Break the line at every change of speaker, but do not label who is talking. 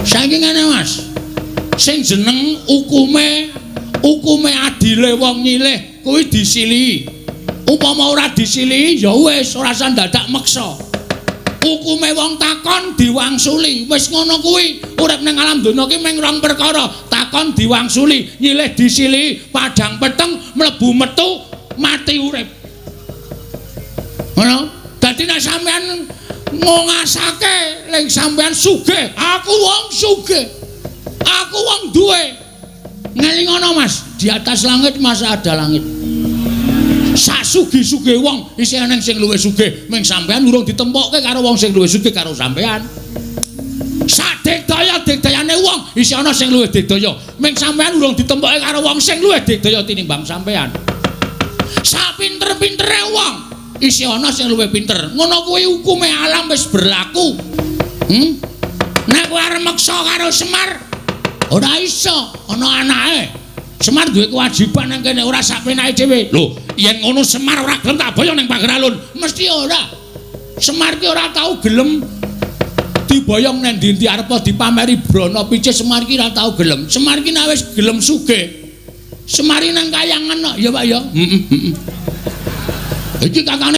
Saiki ngene, Mas. Sing jeneng hukume hukume adile wong nyilih kuwi disilihi. Upama ora disilihi ya wis ora usah dadak meksa. Hukume wong takon diwangsuli. Wis ngono kuwi. Urip ning alam donya ki mung rong perkara, takon diwangsuli, nyilih disilihi, padhang peteng mlebu metu mati urip. Ngono. Dadi nek sampean ngongasake ling sampean sugih, aku wong sugih. Aku wong duwe. Ngelingono, Mas, di atas langit masa ada langit. Sak sugih-sugih wong isih eneng sing luwih sugih, ming sampean urung ditempokke karo wong sing luwih sugih karo sampean. Sak digdaya-digdayane wong isih ana sing luwih digdaya, ming sampean urung ditempokke karo wong sing luwih digdaya tinimbang sampean. Sak pinter-pintere wong isih ana sing luwih pinter. Ngono kuwi hukume alam wis berlaku. Nek kowe arep meksa karo Semar ora iso, ana anake. Semar duwe kewajiban nang kene ora sak penake dhewe. Lho, yen ngono Semar ora gelem tak boyong ning pager alun. Mesti ora. Semar ki ora tau gelem diboyong nang ndi-ndi arep dipameri brana picis, Semar ki ora tau gelem. Semar ki nek wis gelem sugih. Semar ki nang kayangan kok, ya Pak ya. Heeh, heeh. Iki kakane